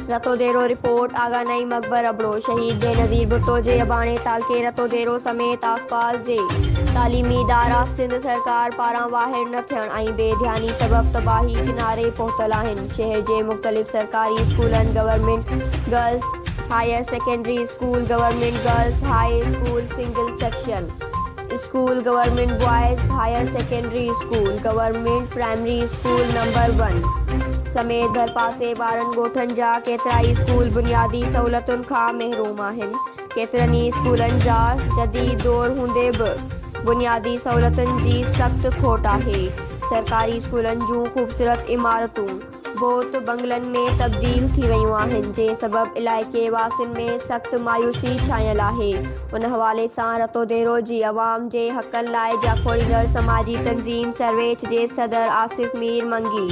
Ratodero, report, Agha Naeem Akbar Abro, شهيد بينظير ڀٽو جي اباڻي تعلقي رتوديرو سميت آسپاس جي تعليمي ادارا سنڌ سرڪار پاران واهر نه ٿيڻ ۽ بي ڌياني سبب تباهي ڪناري پهتل آهن شهر جي مختلف سرڪاري اسڪولن government girls higher secondary school government girls high school single section school government boys higher secondary school, government primary school number one سميت ڀرپاسي وارن ڳوٺن جا ڪيترائي اسڪول بنيادي سهولتن کان محروم آهن. ڪيترن ئي اسڪولن جا جديد دور هوندي به بنيادي سهولتن جي سخت کوٽ آهي. سرڪاري اسڪولن جون خوبصورت عمارتون. ڀوت بنگلن ۾ تبديل ٿي ويون آهن، جنهن سبب علائقي واسين ۾ سخت مايوسي ڇانيل آهي. ان حوالي سان رتوديرو جي عوام جي حقن لاء جاکوڙيندڙ سماجي تنظيم سرويچ جي صدر آصف مير منگي،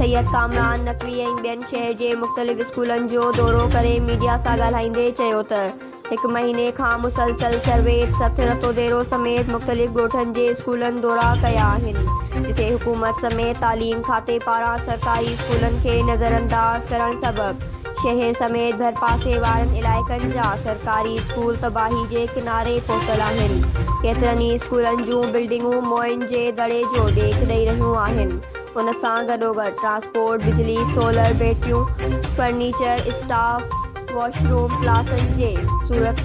سيد ڪامران نقوي ۽ ٻين شهر جي مختلف اسڪولن جو دورو ڪري ميڊيا سان ڳالهائيندي چيو ته هڪ مهيني کان مسلسل سرويچ سٿ رتوديرو سميت مختلف ڳوٺن جي اسڪولن دورا ڪيا آهن، جتي حڪومت سميت تعليم کاتي پاران سرڪاري اسڪولن کي نظرانداز ڪرڻ سبب شهر سميت ڀرپاسي وارن علائقن جا سرڪاري اسڪول تباهي جي ڪناري پهتل آهن، ڪيترن ئي اسڪولن جون بلڊنگون موئن جي دڙي جو ڏيک ڏئي رهيون آهن. ان سان گڏوگڏ ٽرانسپورٽ، بجلي، سولر بيٽريون، فرنيچر، اسٽاف، واش روم، ڪلاسن جي صورت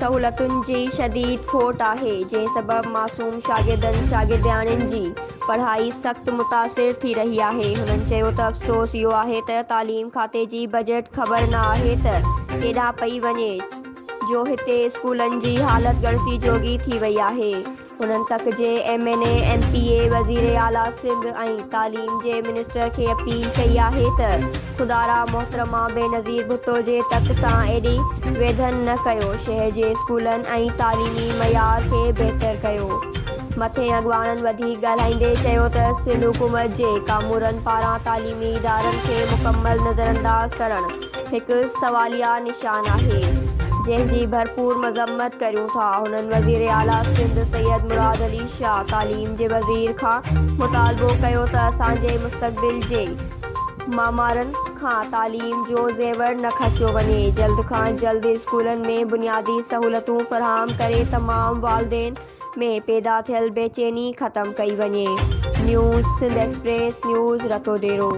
سهولتن جي شديد کوٽ آهي، جنهن سبب معصوم شاگردن شاگردياڻين جي پڙهائي سخت متاثر ٿي رهي آهي. هنن چيو ته افسوس اهو آهي ته تعليم کاتي جي بجيٽ خبر نه آهي ته ڪيڏانهن پئي وڃي جو هتي اسڪولن جي حالت ڳڻتي جوڳي ٿي وئي آهي. هنن تڪ جي M N A, M P A, وزير اعليٰ سنڌ ۽ تعليم جي منسٽر کي اپيل ڪئي آهي ته خدارا محترمه بينظير ڀٽو جي تڪ سان ايڏي ويڌن نه ڪيو، شهر جي اسڪولن ۽ تعليمي معيار کي بهتر ڪيو. مٿين اڳواڻن وڌيڪ ڳالهائيندي چيو ته سنڌ حڪومت جي ڪامورن پاران تعليمي ادارن کي مڪمل نظرانداز ڪرڻ هڪ سواليه نشان آهي، جنهن جي ڀرپور مذمت ڪريون ٿا. هنن وزيراعليٰ سنڌ سيد مراد علي شاهه، تعليم جي وزير کان مطالبو ڪيو ته اسان جي مستقبل جي معمارن کان تعليم جو زيور نه کسيو وڃي، جلد کان جلد اسڪولن ۾ بنيادي سهولتون فراهم ڪري تمام والدين ۾ پيدا ٿيل بيچيني ختم ڪئي وڃي. News Sindh express news Ratodero.